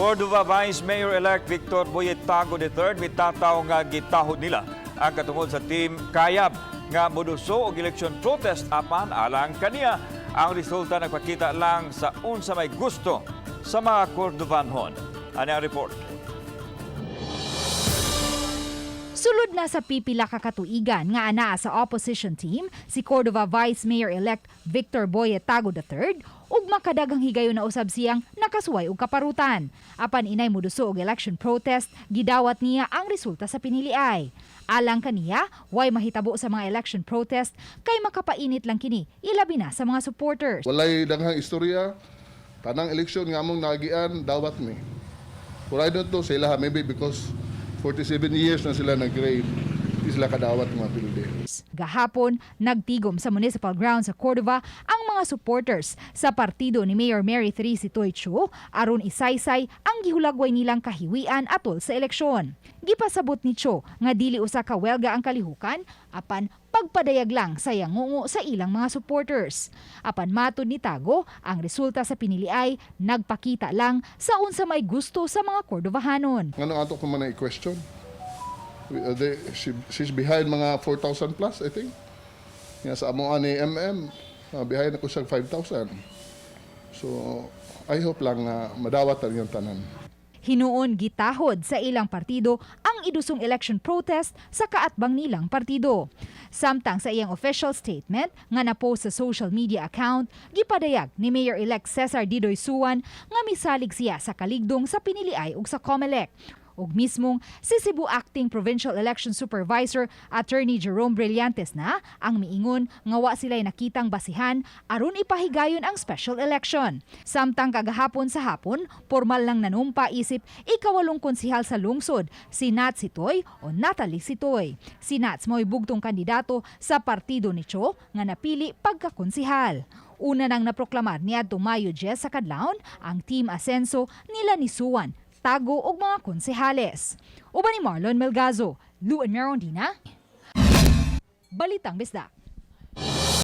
Cordova Vice Mayor-elect Victor Boyet Tago III mitataw nga gitahod nila ang katungod sa Team Kayab nga moduso og election protest, apan alang kaniya, ang resulta nagpakita lang sa unsa may gusto sa mga Cordovanhon. Ani ang report. Sulod na sa pipila ka katuigan nga anaa sa opposition team si Cordova Vice Mayor-elect Victor Boyet Tago III ug makadaghang higayon na usab siyang nakasuway og kaparutan. Apan inay muduso og election protest, gidawat niya ang resulta sa piniliay. Alang kaniya, way mahitabo sa mga election protest kay makapainit lang kini, ilabi na sa mga supporters. Walay daghang istorya. Tanang eleksyon nga among naagian, dawat mi. But I don't know sila, maybe because 47 years na sila nag-grade, di sila kadawat mga pildi. Gahapon, nagtigom sa municipal grounds sa Cordova ang mga supporters sa partido ni Mayor Mary Therese Sitoy Chu aron isaysay ang gihulagway nilang kahiwian atol sa eleksyon. Gipasabot ni Chu nga dili usa ka welga ang kalihukan apan pagpadayag lang sa yangungo sa ilang mga supporters. Apan matud ni Tago, ang resulta sa piniliay nagpakita lang sa unsa may gusto sa mga Cordovahanon. Ngano ato ko man i-question? She's behind mga 4,000 plus, I think. Nga sa amo ni MM, behind ako sa 5,000. So, I hope lang nga madawat ang iyong tanan. Hinuon gitahod sa ilang partido ang idusong election protest sa kaatbang nilang partido. Samtang sa iyang official statement nga na-post sa social media account, gipadayag ni Mayor-elect Cesar Didoy Suan nga misalig siya sa kaligdong sa piniliay ug sa COMELEC. Ug mismong si Cebu Acting Provincial Election Supervisor Attorney Jerome Brillantes na ang miingon nga wa sila'y nakitang basihan aron ipahigayon ang special election. Samtang kagahapon sa hapon, formal lang nanumpa isip ikawalong konsihal sa lungsod, si Nat Sitoy o Natalie Sitoy. Si Nats mo'y bugtong kandidato sa partido ni Cho nga napili pagkakonsihal. Una nang naproklamar niadto Mayo 10 sa kadlawon ang Team Asenso nila ni Suan, Tago ug mga konsehales. Uban ni Marlon Melgazo, Luan Merondina, Balitang Bisdak.